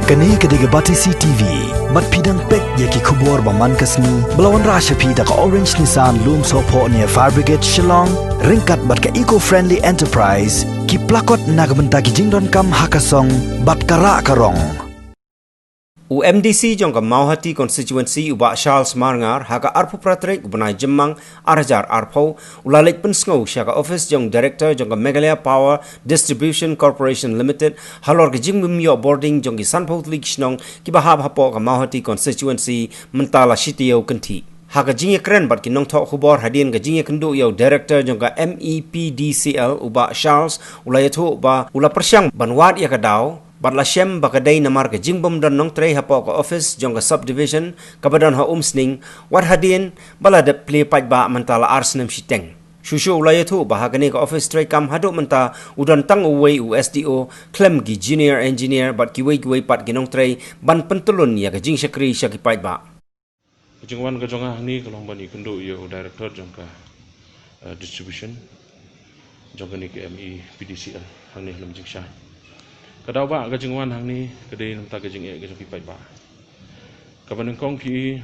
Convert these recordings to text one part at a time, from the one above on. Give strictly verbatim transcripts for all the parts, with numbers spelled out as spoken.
Kane ka dei ka Batesi T V. Bad phi dang peit ïa ki khubor ba man ka sngi ba la wanrah sha phi da ka Orange Nissan Lumsohphoh near Fire Brigade Shillong, ryngkat bad ka Eco Friendly Enterprise, ki plakot na ka bynta ki jingdonkam ha ka song bad ka rah ka rong. U M D C jong ka Mawhati Constituency, u Bah Charles Marngar, ha ka arphew phra tarik u bnai Jymmang ar hajar arphew, u la leit pynsngew sha ka office jong Director jong ka Meghalaya Power Distribution Corporation Limited halor ka jingbym ïoh bording jong ki sanphew tylli ki shnong kiba hap hapoh ka Mawhati Constituency mynta la shi taïew kynthih. Ha ka jingïakren bad ki nongthoh khubor hadien ka jingïakynduh ïa u Director jong ka M E P D C L, u Bah Charles, u la ïathuh ba u la pyrshang ban wad ïa ka daw bad la shem ba ka dei namar ka jingbym don nongtrei hapoh ka office jong ka subdivision kaba don ha Umsning, wat hadien ba la dep plie paidbah mynta la ar snem shiteng. Shuh shuh u la ïathuh ba ha kane ka office treikam haduh mynta u don tang uwei u S D O, khlem ki junior engineer bad kiwei kiwei pat ki nongtrei ban pyntyllun ïa ka jingshakri sha ki paidbah. Ka jingwan ka jong nga hangne ka long ban ïakynduh ïa u director jong ka, eh, distribution jong kane ka M E P D C L hangne ha Lumjingshai. Ka daw ba ka jingwan hangne ka dei namar ka jingeh ka jong ki paidbah. Kaba nyngkong ki,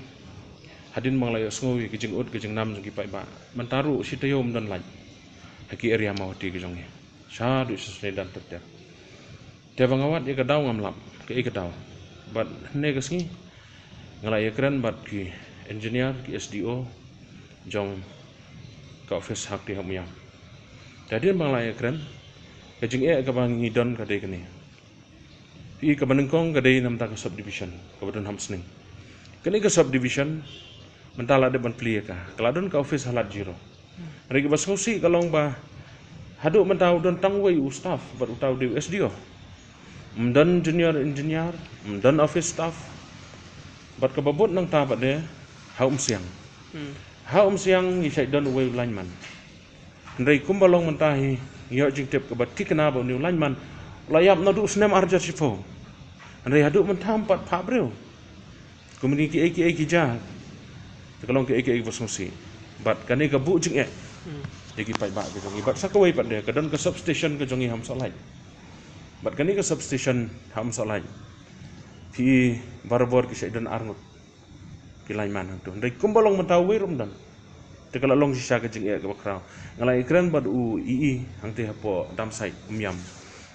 hadien ba nga la ïohsngew ïa ka jingud ka jingnam jong ki paidbah, mynta ruh shi taïew ym don light ha ki area Mawhati ka jong ngi. Shaduh shisnei dang ter ter. Te ba nga wad ïa ka daw ngam lap kaei ka daw. Bad hynne ka sngi nga la ïakren bad ki engineer, ki S D O jong ka office ha kti ha Umiam. Te hadien ba nga la ïakren, ka jingeh kaba ngi don ka dei kane. Phi, kaba nyngkong ka dei namar ka subdivision kaba don ha Umsning. Kane ka subdivision mynta la dep ban plie ïa ka, ka la don ka office ha Lad Jiro. Hynrei kaba sngewsih ka long ba haduh mynta u don tang uwei u staff bad uta u dei u S D O. Ym don junior engineer, ym don office staff. Bad kaba bud nangta pat de ha Umsiang. Hmm. Ha Umsiang ngi shait don uwei u lineman. Hynrei kumba long mynta hi ngi ïoh jingtip kaba thikna ba une u lineman u la ïap naduh u snem ar hajar shiphew. Hynrei haduh mynta ym pat phah briew. Kumne kiei kiei ki jia. Te ka long kiei kiei ba sngewsih. Bad kane ka buh jingeh. Hmm. Ïa ki paidbah ka jong ngi. Bad sa kawei pat de ka don ka substation ka jong ngi ha Umsohlait. Bad kane ka substation ha Umsohlait, phi, barabor ki shait don arngut ki lineman hangto. Hynrei kumba long mynta uwei ruh ym don. Te ka la long shisha ka jingeh kaba khraw. Nga la ïakren bad u E E hangte hapoh dump site Umiam.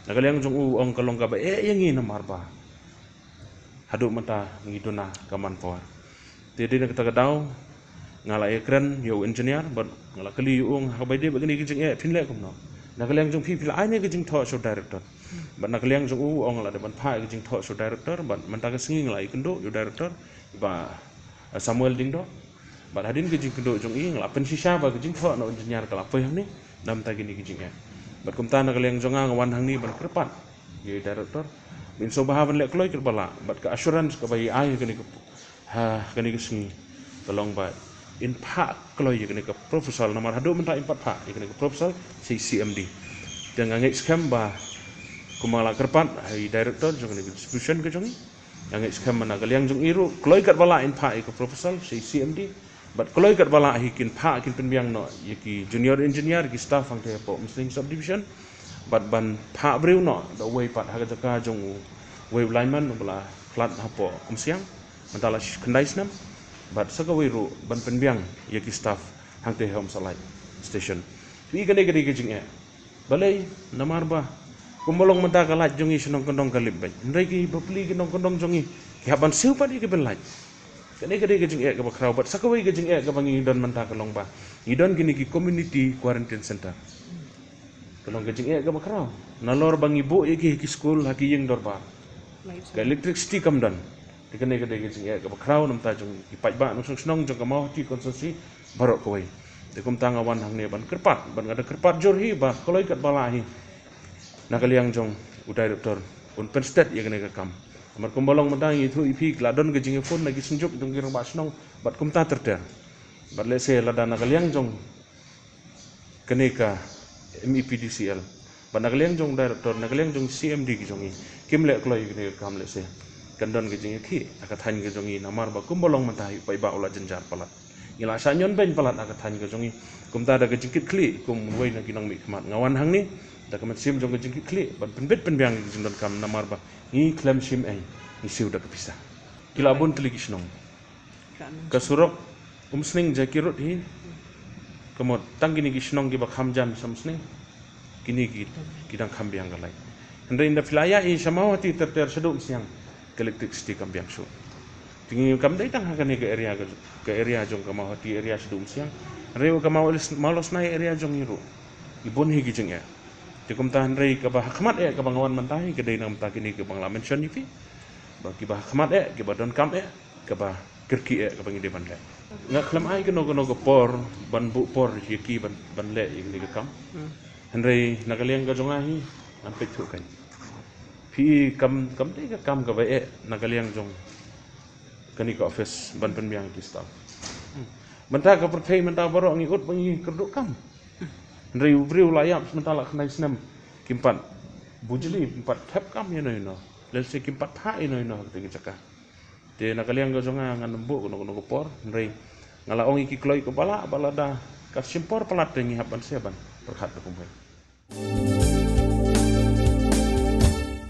Na ka liang jong u u ong ka long kaba eh ïa ngi namar ba haduh mynta ngi duna ka manpower. Te dei na kata ka daw nga la ïakren ïa u engineer bad nga la kylli ïa u, ong ha kaba ïadei bad kane ka jingeh phin leh kumno. Na ka liang jong phi, phi la ai ne ka jingthoh sha u director. Bad na ka liang jong u u ong la dei ban phah ïa ka jingthoh sha u director bad mynta ka sngi nga la ïakynduh ïa u director, Bah, eh, Samuel Diengdoh. Bad hadien ka jingkynduh jong i nga la pynshisha ba ka jingthoh na u engineer ka la poi hangne namar kine ki jingeh. Bad kumta na ka liang jong nga nga wan hangne ban kyrpad ïa u director ba in sngewbha ban leh kloi katba lah bad ka assurance kaba i ai ha kane ka, ha kane ka sngi ka long ba in phah kloi ïa kane ka proposal namar haduh mynta im pat phah ïa kane ka proposal sha i C M D. Te nga ngeit skhem ba kumba la kyrpad ha i director jong kane ka distribution ka jong i, nga ngeit skhem ba na ka liang jong i ruh kloi katba lah in phah ïa ka proposal sha i C M D. Bad kloi katba lah hi kin phah, kin pynbiang noh ïa ki junior engineer, ki staff hangte hapoh Umsning subdivision. Bad ban phah briew noh da uwei pat ha ka jaka jong uwei u lineman uba la khlad hapoh Umsiang mynta la khyndai snem. Bad sa kawei ruh ban pynbiang ïa ki staff hangte ha Umsohlait station. Phi, kane ka dei ka jingeh. Balei? Namar ba kumba long mynta ka light jong ngi sha Nongkyndong ka lip beit. Hynrei ki bapli ki nongkyndong jong ngi ki hap ban siew pat ïa ki bill light. Kane ka dei ka jingeh kaba khraw bad sa kawei ka jingeh kaba ngi don mynta ka long ba ngi don kine ki community quarantine center. Ka long ka jingeh kaba khraw. Nalor ba ngi buh ïa ki ha ki skul, ha ki ïing dorbar, ka electricity kam don. Te kane ka dei ka jingeh kaba khraw namar jong ki paidbah nongshong shnong jong ka Mawhati constituency baroh kawei. Te kumta nga wan hangne ban kyrpad, ban, nga da kyrpad jur hi ba kloi katba lah hi na ka liang jong u director un pynsted ïa kane ka kam. Namar kumba long mynta ngi ïathuh ïa phi, la don ka jingïaphone na ki synjuk jong ki rangbah shnong bad kumta ter ter. Bad lehse lada na ka liang jong kane ka M E P D C L bad na ka liang jong director, na ka liang jong C M D ki jong ngi, kim leh kloi ïa kane ka kam, lehse kan don ka jingïakhih ha ka thaiñ ka jong ngi, namar ba kumba long mynta hi u paidbah u la jynjar palat. Ngi la shah ñion beiñ palat ha ka thaiñ ka jong ngi. Kumta da ka jingkitkhlieh kum uwei na ki nongmihkhmat nga wan hangne da ka mynsiem jong ka jingkitkhlieh ban pynbit pynbiang ïa ka jingdonkam, namar ba ngi khlem shim ei. Ngi siew da ka pisa. Ki la bun tylli ki shnong. Ka surok Umsning Jaikirut hi, ka mut tang kine ki shnong kiba kham jan sha Umsning, kine ki, ki dang kham biang ka light. Hynrei ynda phi la ïa i sha Mawhati ter ter shaduh Umsiang, ka electricity kam biang shuh. Te ngi kam dei tang ha kane ka area ka, ka area jong ka Mawhati area shaduh Umsiang. Hynrei ka Mawlos-, Mawlosnai area jong ngi ruh, i bun hi ki jingeh. Te kumta hynrei kaba ha khmat eh kaba nga wan mynta hi ka dei na ka bynta kine kaba nga la mention ïa phi. Ba kiba ha khmat eh, kiba donkam eh, kaba kyrkieh eh, kaba ngi dei ban leh. Nga khlem ai kano kano ka por ban buh por ïa ki ban, ban leh ïa kine ka kam. Hynrei na ka liang ka jong nga hi, ngan peit thuh kein. Phi, kam, kam dei ka kam kaba eh na ka liang jong kane ka office ban pynbiang ïa ki stall. Mynta ka pyrthei mynta baroh ngi ut ba ngi kyrduh kam. Hynrei u briew la ïap mynta la khyndai snem, kim pat bujli, kim pat thep kam ïano ïano. Lehse kim pat phah ïano ïano ha kata ka jaka. Te na ka liang ka jong nga, ngan ym buh kano kano ka por, hynrei nga la ong ïa ki kloi kaba lah ba lada ka shim por palat te ngi hap ban sa ban pyrkhat da kumwei.